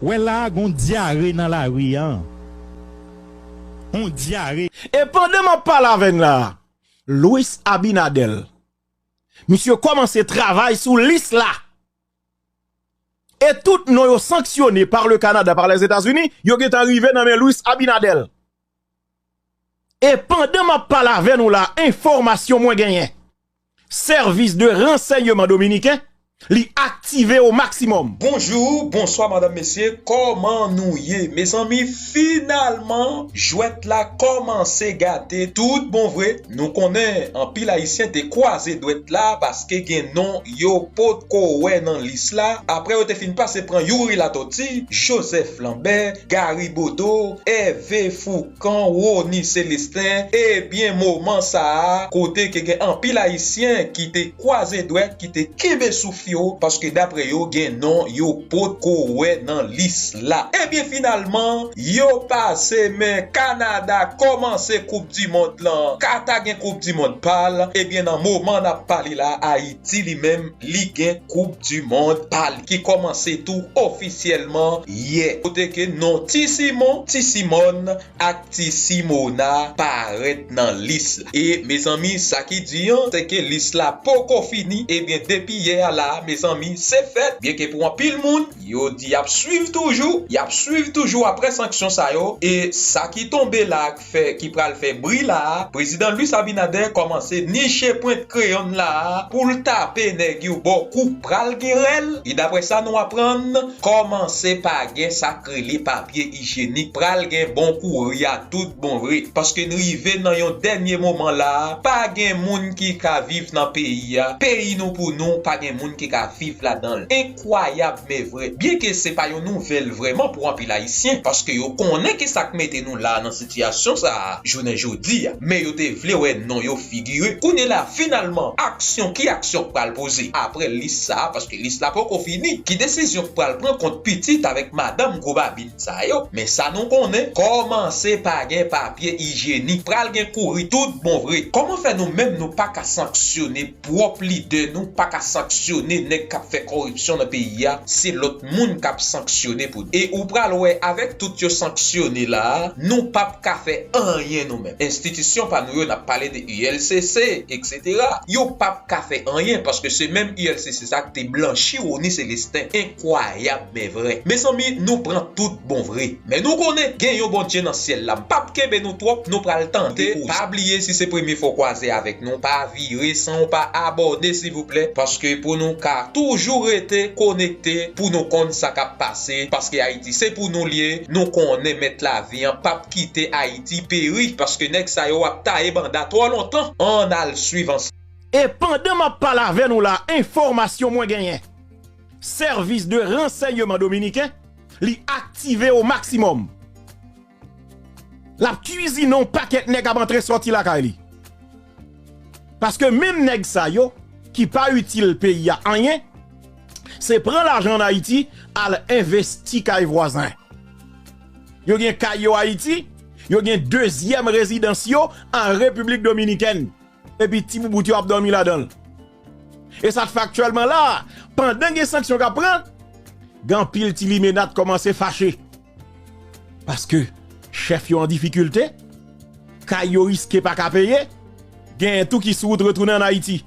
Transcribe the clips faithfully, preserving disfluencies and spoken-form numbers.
Wè la a, gon dyare nan lari a. On dyare. E pandan m ap pale avè n la a, Luis Abinader, misye kòmanse travay sou lis la. E tout non yo sanksyone pa le Canada, pa Lèzetazini, yo gentan rive nan men Luis Abinader. E pandan m ap pale avè nou la, enfòmasyon mwen genyen, sèvis de ransèyman dominiken, li aktive o maksimòm. Bonjou, bonswa, madanm, mesye, kòman nou ye? Mezanmi, finalman, jwèt la kòmanse gate tout bon vre. Nou konnen anpil Ayisyen te kwaze dwèt la paske gen non yo potko wè nan lis la. Apre yo te fin pase pran Youri Latortue, Joseph Lambert, Gary Bodeau, Hervé Fourcand, Rony Célestin, ebyen, moman sa a, kote ke gen anpil Ayisyen ki te kwaze dwèt, ki te kenbe souf yo, paske dapre yo, gen non yo potko wè nan lis la. Ebyen, finalman, yo pase men Kanada kòmanse Koup di Mond lan. Kata gen Koup di Mond pa l. Ebyen, nan moman n ap pale la, Ayiti, li menm, li gen Koup di Mond pa l ki kòmanse tou ofisyèlman yè. Kote ke non Ti Simon, Ti Simòn ak Ti Simona parèt nan lis la. E, mezanmi, sa ki di an, se ke lis la poko fini. Ebyen, depi yè a la, mezanmi, se fèt. Byenke pou anpil moun, yo di y ap swiv toujou, y ap swiv toujou apre sanksyon sa yo. E sa ki tonbe la, k fè, ki pral fè bri la a, prezidan Luis Abinader kòmanse niche pwent kreyon l la a pou l tape nèg yo bò kou. Pral gen rèl, e daprè sa nou aprann, kòmanse pa gen sa k rele papye ijyenik. Pral gen bon kouri a tout bon vre. Paske n rive nan yon dènye moman la a, pa gen moun ki ka viv nan peyi a. Peyi nou pou nou, pa gen moun ki ka viv ladan l. Enkwayab, men vre. Byenke se pa yon nouvèl vrèman pou anpil Ayisyen, paske yo konnen ki sa k mete nou la a nan sitiyasyon sa a, jounen jodi a. Men yo te vle wè non yo figire. Kounye la, finalman, aksyon, ki aksyon k pral poze apre lis sa a, paske lis la poko fini? Ki desizyon k pral pran kont pitit avèk madanm gwo babin sa yo? Men sa nou konnen, kòmanse pa gen papye ijyenik, pral gen kouri tout bon vre. Kòman fè nou menm nou pa ka sanksyone pwòp lidè nou, pa ka sanksyone nèg k ap fè kòripsyon nan peyi a, se lòt moun k ap sanksyone pou nou. E ou pral wè, avèk tout yo sanksyone la a, nou p ap ka fè anyen nou menm. Enstitisyon pa nou yo, n ap pale de U L C C, et cetera, yo p ap ka fè anyen, paske se menm U L C C sa k te blanchi Rony Célestin. Enkwayab, men vre. Mezanmi, nou pran tout bon vre. Men nou konnen gen yon Bondye nan syèl la. M p ap kenbe nou twòp, nou pral tande. Pa bliye, si se premye fwa w kwaze avèk nou, pa vire san w pa abòne, silvouplè, paske pou nou ka toujou rete konekte, pou nou konn sa k ap pase, paske Ayiti se pou nou l ye, nou konnen mèt lavi an p ap kite Ayiti peri, paske nèg sa yo ap taye banda twò lontan. Ann al swiv ansanm. E pandan m ap pale avè nou la, enfòmasyon mwen genyen, sèvis de ransèyman dominiken, li aktive o maksimòm. L ap kwizine yon pakèt nèg ap antre sòti lakay li. Paske menm nèg sa yo, ki pa itil peyi a anyen, se pran lajan ann Ayiti, al envesti kay vwazen. Yo gen kay yo Ayiti, yo gen dezyèm rezidans yo an Repiblik Dominikèn. Epi ti boubout yo ap dòmi ladan l. E sa k fè aktyèlman la a, pandan gen sanksyon k ap pran, gen anpil ti limena k kòmanse fache. Paske chèf yo an difikilte, kay yo riske pa ka peye, genyen tou ki sou wout retounen ann Ayiti.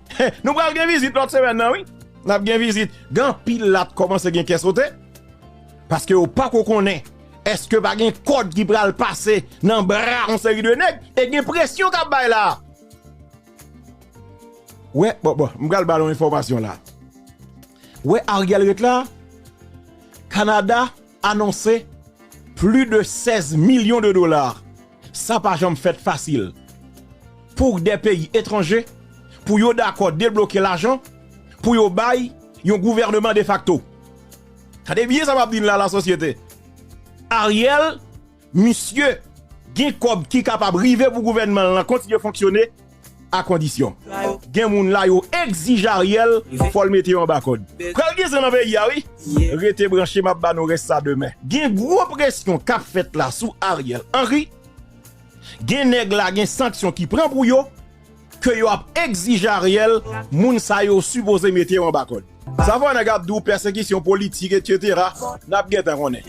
Nou pral gen vizit lòt semèn nan, wi. N ap gen vizit. Gen anpil la k kòmanse gen kè sote, paske yo pako konnen èske pa gen kòd ki pral pase nan bra yon seri de nèg, e gen presyon k ap bay la a. Wè, bon, bon, m pral ba nou enfòmasyon la. Wè Ariel ret la, Kanada anonse plis de sèz milyon de dola. Sa pa janm fèt fasil pou de peyi etranje, pou yo dakò debloke lajan, pou yo bay yon gouvènman defakto. Tande byen sa m ap di n la, lasosyete. Ariel, misye gen kòb ki kapab rive pou gouvènman l lan kontinye fonksyone a kondisyon. Gen moun la yo egzije Ariel, fò l mete yo anba kòd. Pral gen zan nan peyi a, wi. Rete branche, m ap ba nou rès sa demen. Gen gwo presyon k ap fèt la sou Ariel Henry. Gen nèg la, gen sanksyon ki pran pou yo, ke yo ap egzije Ariel, moun sa yo sipoze mete yo anba kòd. Sa fè nèg ap di w pèsekisyon politik, etsetera. N ap gentan konnen.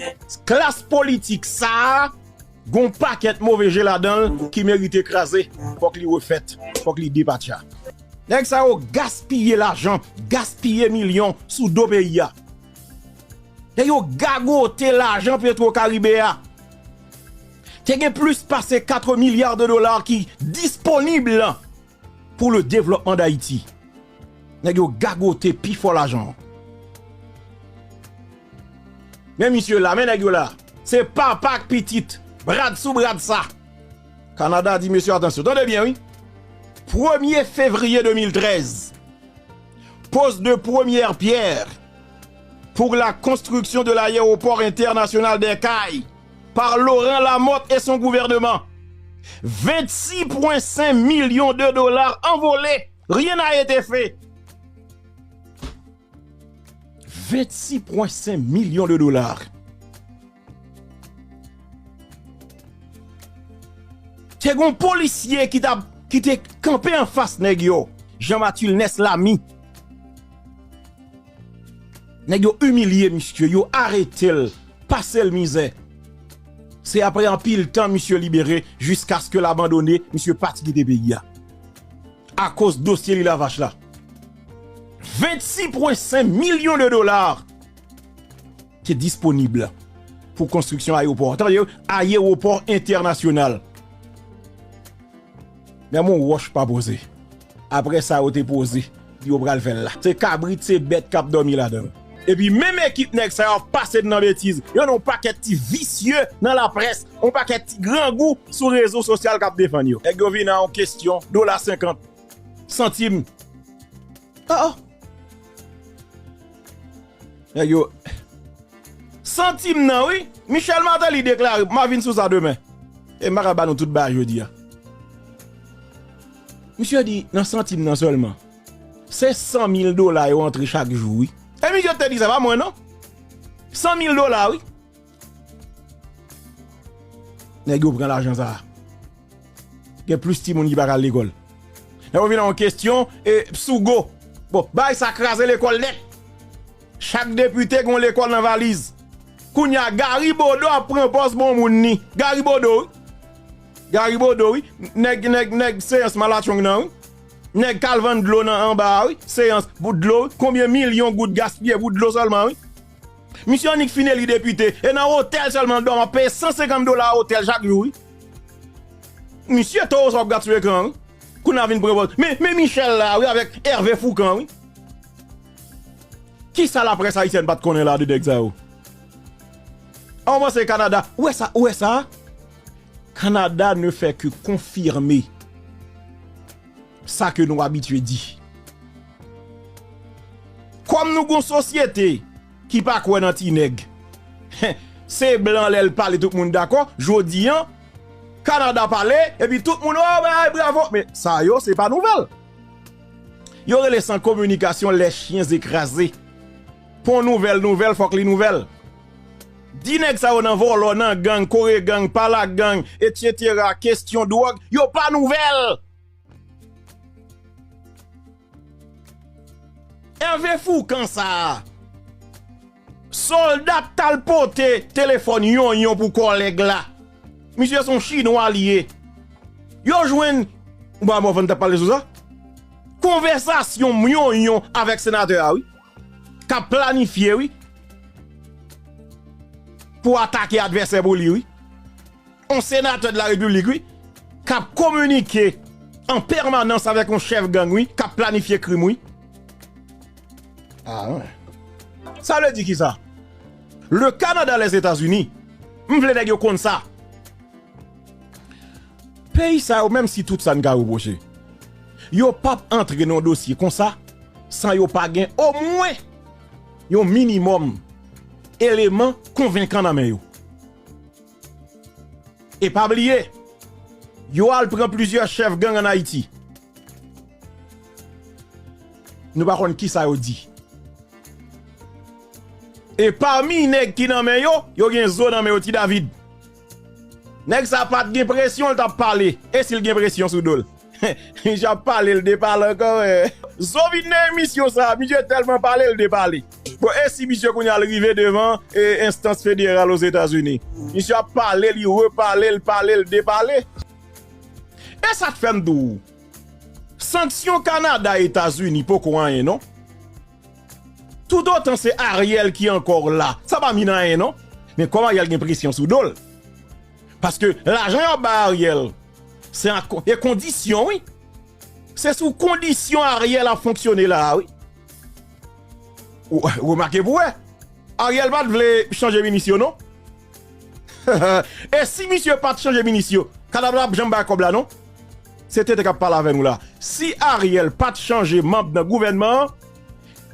Klas politik sa a, gon pakèt move je ladan l ki merite kraze. Fòk li refèt. Fòk li depatcha. Nèg sa yo gaspiye lajan, gaspiye milyon sou do peyi a. Nèg yo gagote lajan Petro Caribe a. Te gen plis pase quatre milliards de dollars ki disponib pour le développement d'Haïti. Nèg yo gagote pi fò lajan an. Men misye la, men nèg yo la. Se papa ak pitit, brad sou brad sa. Kanada di mesye, atansyon, tande byen wi. Premye fevriye de mil trèz, pose de première pierre pour la construction de l'aéroport international des Cayes par Laurent Lamothe et son gouvernement. Vingt-six point cinq millions de dollars envolés, rien n'a été fait. Vingt-six point cinq millions de dollars. Te gon polisye ki t ap, ki te kanpe anfas nèg yo, Jean Mathilnès Lamy. Nèg yo imilye misye, yo arete l, pase l mizè. Se apre anpil tan misye libere, jiskaske l abandone, misye pati kite peyi a. Akoz dosye Lil Avach la. Vingt-six point cinq millions de dollars te disponib pou konstriksyon ayewopò. Tande, ayewopò entènasyonal. Menm yon wòch pa poze. Apre sa yo te poze, yo pral fè l la. Se kabrit, se bèt k ap dòmi ladan l. Epi menm ekip nèg sa yo ap pase n nan betiz. Yo nan yon pakèt ti visye nan laprès, yon pakèt ti grangou sou rezo sosyal k ap defann yo. Nèg yo vin a yon kesyon, dola senkant santim. Oh, oh. Nèg yo. Santim nan, wi. Michel Martelly deklare, m a vin sou sa demen. E m pa ka ba nou tout bagay jodi a. Misye di, nan santim nan sèlman, se san mil dola yo antre chak jou, wi. E misye te di sa, pa mwen, non. San mil dola, wi. Nèg yo pran lajan sa a. Gen plis timoun ki pa ka al lekòl. Nèg yo vin nan yon kesyon, e, psougo. Bon, bagay sa kraze lekòl nèt. Chak depite gen yon lekòl nan valiz. Kounye a, Gary Bodeau ap pran pòz bon moun ni. Gary Bodeau, wi. Gary Bodeau, wi. Nèg, nèg, nèg seyans Malatchong nan, wi. Nèg k al vann dlo nan anba a, wi. Seyans pou dlo, wi. Konbyen milyon goud gaspiye pou dlo sèlman, wi. Misye annik fin eli depite. E nan otèl sèlman l dòmi, ap peye san senkant dola otèl chak jou, wi. Misye towo sa w ap gad sou ekran, wi. Kounye a vin pran pòz. Men, men Michel la, wi, avèk Hervé Fourcand, wi. Kisa laprès ayisyèn pa t konnen la de nèg sa yo? An w panse Kanada, ou wè sa, ou wè sa? Kanada ne fait que confirmer sa ke nou abitye di. Kòm nou gon sosyete ki pa kwè nan ti nèg, se blan lè l pale tout moun dakò, jodi a, Kanada pale, epi tout moun, oh, bay, bravo. Men sa yo, se pa nouvèl. Yo rele sa an kominikasyon les chiens écrasés. Pou yon nouvèl, nouvèl, fòk li nouvèl. Di nèg sa yo nan vòlò, nan gang, kore gang, pala gang, etsetera, kesyon dwòg, yo pa nouvèl. Hervé Fourcand sa a, sòlda t al pote telefòn yonyon pou kòlèg la. Misye se yon chinwa li ye. Yo jwenn, ou pa mò fann t ap pale sou sa? Konvèsasyon yonyon avèk senatè a, wi. K ap planifye, wi. Pou atake advèsè pou li, wi. On senatè de la repiblik, wi, k ap kominike an pèmanans avèk on chèf gang, wi, k ap planifye krim, wi. Ah, wi. Sa vle di kisa? Le Canada, les États-Unis, m vle nèg yo konn sa. Peyi sa yo, menm si tout sa n ka repwoche, yo p ap antre nan yon dosye konsa san yo pa gen omwen yon minimòm eleman konvenkan nan men yo. E pa bliye, yo al pran plizyè chèf gang ann Ayiti. Nou pa konn kisa yo di. E pami nèg ki nan men yo, yo gen zo nan men yo, Ti David. Nèg sa pa t gen presyon, l t ap pale. E si l gen presyon sou do l? Misye ap pale, l depale ankò, men. Zo vin nan emisyon sa, misye tèlman pale, l depale. Bon, e si misye kounye a l rive devan e enstans federal Ozetazini? Misye ap pale, li repale, l pale, l depale. E sa k fè m di w, sanksyon Kanada, Etazini poko anyen, non. Toutotan se Ariel ki ankò la, sa pa vin anyen, non. Men kòm Ariel gen presyon sou do l, paske lajan y ap bay Ariel, se a ko-, e kondisyon, wi. Se sou kondisyon Ariel ap fonksyone la a, wi. Ou, ou remake pou wè. Ariel pa t vle chanje minis yo, non. E si misye pa t chanje minis yo, Kanada pa t ap janm bay kòb la, non. Se Tete k ap pale avè nou la. Si Ariel pa t chanje manm nan gouvènman an,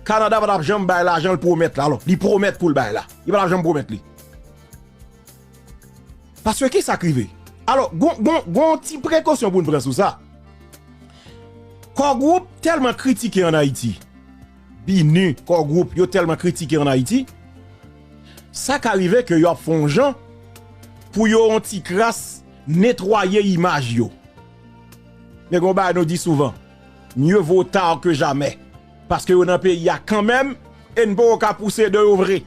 Kanada pa t ap janm bay lajan l pwomèt la. Alò, li pwomèt pou l bay la. Li pa t ap janm pwomèt li. Paske ki sa k rive? Alò, gon, gon, gon ti prekosyon pou n pran sou sa. Core Group tèlman kritike ann Ayiti. BINUH, Core Group, yo tèlman kritike ann Ayiti. Sa ka rive ke yo ap fè yon jan pou yo yon ti kras netwaye imaj yo. Men gon bagay nou di souvan, mieux vaut tard que jamais. Paske yo nan peyi a kanmenm, e n poko ka pouse de yo vre.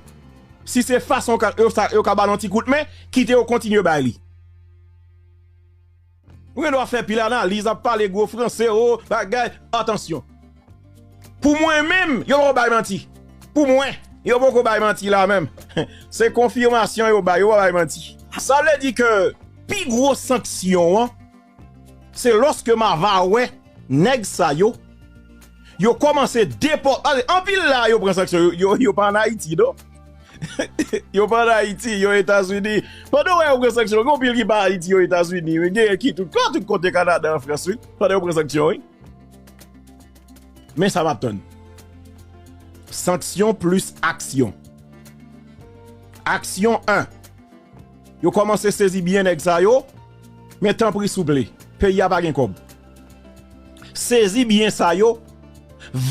Si se fason ka, yo, sa, yo ka ba l yon ti kout men, kite yo kontinye bay li. Ou gen dwa fè pil analiz, ap pale gwo franse, o, bagay. Atansyon. Pou mwen menm, yo poko bay manti. Pou mwen, yo poko bay manti la menm. Se konfimasyon yo bay, yo pa bay manti. Sa vle di ke pi gwo sanksyon an, se lòske m ava wè nèg sa yo, yo kòmanse depò-, anpil la yo pran sanksyon, yo, yo, yo pa ann Ayiti, non. Yo pa ann Ayiti, yo Etazini. Pandan w wè yo pran sanksyon, gen anpil ki pa Ayiti, yo Etazini, wi. Gen ki tout, tout kote Kanada, an Frans, wi. Pandan yo pran sanksyon, wi. Men sa m ap tann. Sanksyon plis aksyon. Aksyon en. Yo kòmanse sezi byen nèg sa yo, men tanpri souple, peyi a pa gen kòb. Sezi byen sa yo,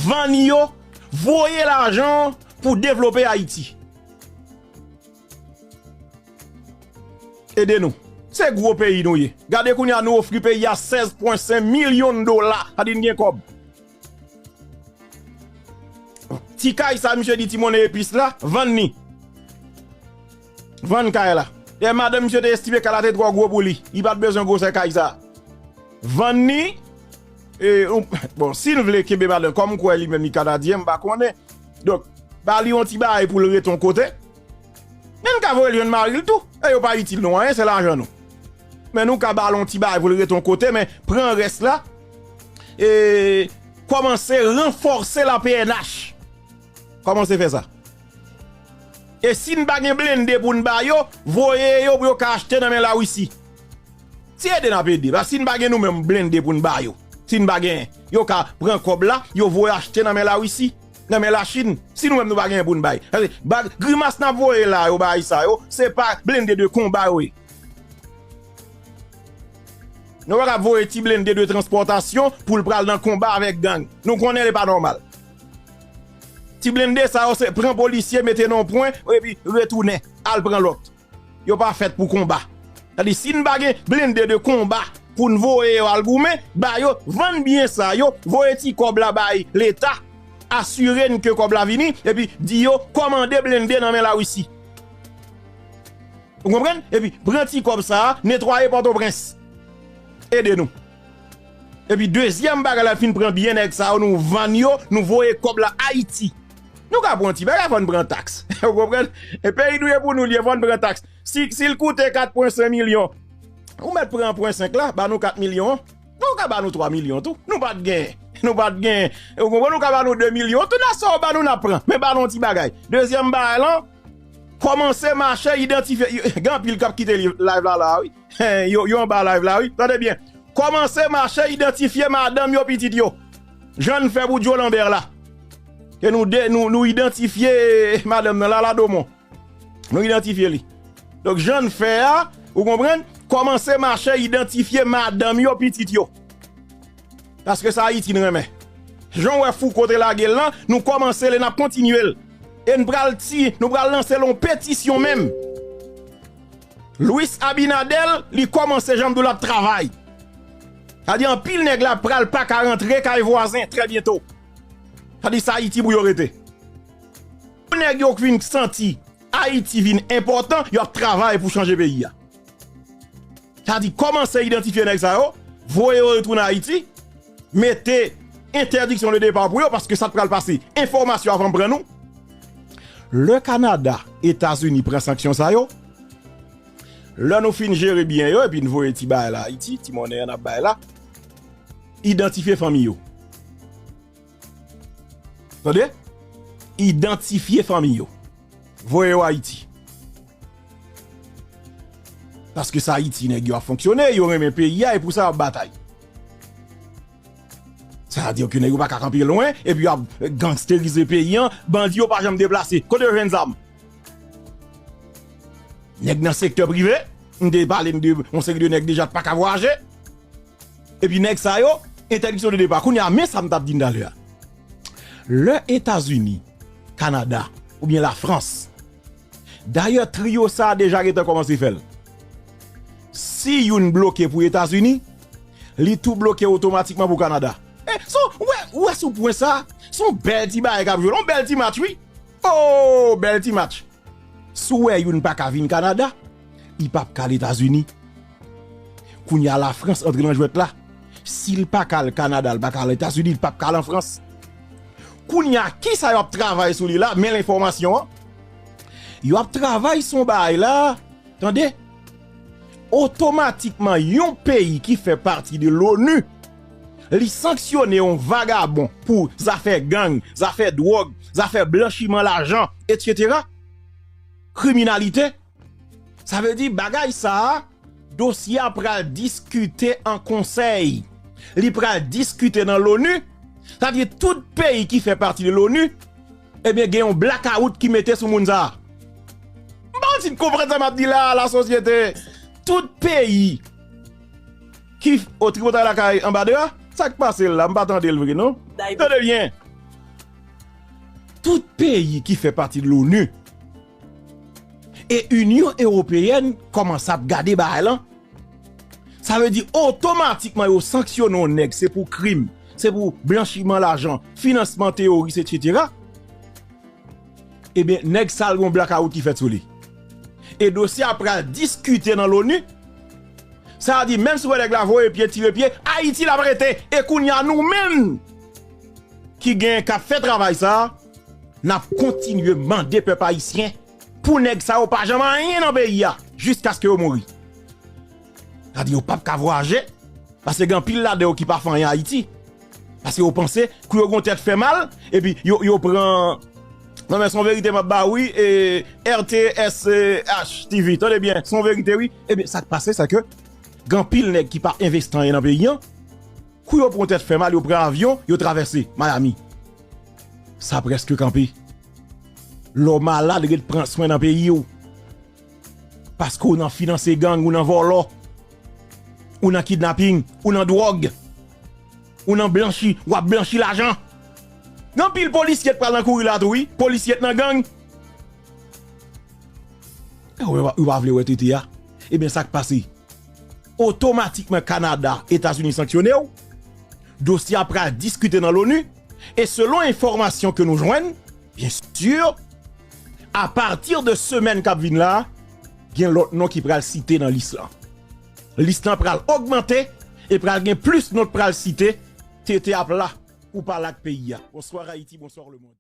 vann yo, voye lajan an pou devlope Ayiti. Ede nou. Se gwo peyi nou ye. Gade kounye a nou ofri peyi a sèz pwen senk milyon dola. Sa di n gen kòb. Ti kay sa misye di ti monnen epis la, vann ni. Vann kay la. E madanm misye te estime kay la te twò gwo pou li. Li pa t bezwen gwosè kay sa. Vann ni. E, ou, bon, si l vle kenbe madanm, kòm m kwè li menm li Kanadyen, m pa konnen. Donk, ba li yon ti bagay pou l rete yon kote. Men n ka voye l jwenn mari l tou. E yo pa itil nou anyen, se lajan nou. Men nou ka ba l yon ti bagay pou l rete yon kote, men pran rès la. E kòmanse ranfòse la P N H. Kòmanse fè sa. E si n pa gen blende pou n ba yo, voye yo pou yo ka achte nan men Larisi. Se ede n ap ede. Paske si n pa gen nou menm blende pou n ba yo, si n pa gen, yo ka pran kòb la, yo voye achte nan men Larisi, nan men Lachin. Si nou menm nou pa gen pou n bay. Paske ba-, grimas n ap voye la, yo bay sa yo, se pa blende de konba yo ye. Nou pa ka voye ti blende de transpòtasyon pou l pral nan konba avèk gang. Nou konnen li pa nòmal. Ti blende sa yo se pran polisye, mete nan yon pwen, epi retounen, al pran lòt. Yo pa fèt pou konba. Sa di, si n pa gen blende de konba pou n voye yo al goumen, ba yo, vann byen sa yo, voye ti kòb la bay Leta, asire n ke kòb la vini, epi di yo kòmande blende nan men Larisi. Ou konprann? Epi pran ti kòb sa a, netwaye Pòtoprens. Ede nou. Epi dezyèm bagay la, fin pran byen nèg sa yo, nou vann yo, nou voye kòb la Ayiti. Nou ka pran ti bagay, fò n pran taks. Ou konprann? E peyi nou ye pou nou li ye, fò n pran taks. Si, si l koute kat pwen senk milyon, ou mèt pran pwen senk la, ba nou kat milyon an. Nou ka ba nou twa milyon tou. Nou pa t gen. Nou pa t gen. Ou konprann? Nou ka ba nou de milyon tou. Nan sa w ba nou, n ap pran. Men ba nou yon ti bagay. Dezyèm bagay lan, kòmanse mache idantifye. Gen anpil k ap kite live la la, wi. Yo, yo anba live la, wi. Tande byen. Kòmanse mache idantifye madanm yo, pitit yo. Jan n fè pou Joe Lambert la. Ke nou de, nou, nou idantifye madanm nan, Lala Domon. Nou idantifye li. Donk, jan n fè a, ou konprann, kòmanse mache idantifye madanm yo, pitit yo. Paske sa Ayiti n renmen. Jan w wè Fouco te lage l lan, nou kòmanse l e n ap kontinye l. E n pral ti, nou pral lanse l yon petisyon menm. Luis Abinader, li kòmanse, jan m di w, l ap travay. Sa di anpil nèg la pral pa ka rantre kay vwazen trè byento. Sa di sa Ayiti pou yo rete. Pou nèg yo vin santi Ayiti vin enpòtan, y ap travay pou chanje peyi a. Sa di kòmanse idantifye nèg sa yo, voye yo retounen Ayiti, mete entèdiksyon de depa pou yo, paske sa t pral pase. Enfòmasyon avan m pran nou. Lè Kanada, Etazini pran sanksyon sa yo, lè nou fin jere byen yo, epi n voye ti bagay la Ayiti, ti monnen an n ap bay la, idantifye fanmi yo. Tande? Idantifye fanmi yo. Voye yo Ayiti. Paske sa Ayiti nèg yo ap fonksyone, yo renmen peyi a, e pou sa y ap batay. Sa vle di ke nèg yo pa ka kanpe lwen, epi y ap gangsterize peyi an, bandi yo pa janm deplase. Kote yo jwenn zam? Nèg nan sektè prive, m te pale n de yon seri de nèg deja t pa ka vwayaje. Epi nèg sa yo, entèdiksyon de depa. Kounye a, men sa m t ap di n talè a. Lè Etazini, Kanada, oubyen Lafrans, dayè, triyo sa a deja gentan kòmanse fè l. Si youn bloke pou Etazini, li tou bloke otomatikman pou Kanada. E, so, ou wè, ou wè sou pwen sa, se yon bèl ti bagay k ap jwe, yon bèl ti match, wi. Oh, bèl ti match. Si w wè youn pa ka vin Kanada, li p ap ka al Etazini. Kounye a Lafrans antre nan jwèt la. Si l pa ka al Kanada, l pa ka al Etazini, li p ap ka al an Frans. Kounye a, kisa yo ap travay sou li la? Men lenfòmasyon an. Yo ap travay sou yon bagay la, tande? Otomatikman, yon peyi ki fè pati de l'ONU, li sanksyone yon vagabon pou zafè gang, zafè dwòg, zafè blanchiman lajan, etsetera. Kriminalite. Sa vle di bagay sa a, dosye a pral diskite an konsèy. Li pral diskite nan l'ONU. Sa vle di tout peyi ki fè pati de l'ONU, ebyen, gen yon blakawout ki mete sou moun sa a. M pa santi n konprann sa m ap di la, lasosyete. Tout peyi ki, o, tripotay lakay anba de a, sa k pase l la? M pa tande l vre, non. Tande byen. Tout peyi ki fè pati de l'ONU e Inyon Ewopeyèn kòmanse ap gade bagay lan. Sa vle di otomatikman yo sanksyone yon nèg, se pou krim, se pou blanchiman lajan, finansman teworis, etsetera. Ebyen, nèg sa a gen yon blakawout ki fèt sou li. E dosye a pral diskite nan l'ONU. Sa a di, menm si w wè nèg la voye pye, tire pye, Ayiti l ap rete. E kounye a, nou menm ki gen, k ap fè travay sa a, n ap kontinye mande pèp ayisyen pou nèg sa yo pa janm anyen nan peyi a, jiskaske yo mouri. Sa di yo p ap ka vwayaje, paske gen anpil ladan yo ki pa fè anyen Ayiti. Paske yo panse, kou yo gen yon tèt fè mal, epi yo, yo pran, non, men se yon verite m ap ba w, wi, e, R T S H T V, tande byen, se yon verite, wi. Ebyen, sa k pase, se ke gen anpil nèg ki pa envesti anyen nan peyi an, kou yo pran yon tèt fè mal, yo pran avyon, yo travèse Miami. Sa prèske kanpe. Lè w malad, ret pran swen nan peyi w. Paske w nan finanse gang, ou nan vòlò, ou nan kidnaping, ou nan dwòg, ou nan blanchi, w ap blanchi lajan. Gen anpil polisye k pral nan kouri la tou, wi. Polisye k nan gang. E w, ou pa vle wè tete a. Ebyen, sa k pase? Otomatikman, Kanada, Etazini sanksyone w. Dosye a pral diskite nan l'ONU. E selon enfòmasyon ke nou jwenn, byen si, apati de semèn k ap vin la, gen lòt non ki pral site nan lis lan. Lis lan pral ogmante e pral gen plis non k pral site. Tete ap la pou pale ak peyi a. Bonswa Ayiti, bonswa lemonn.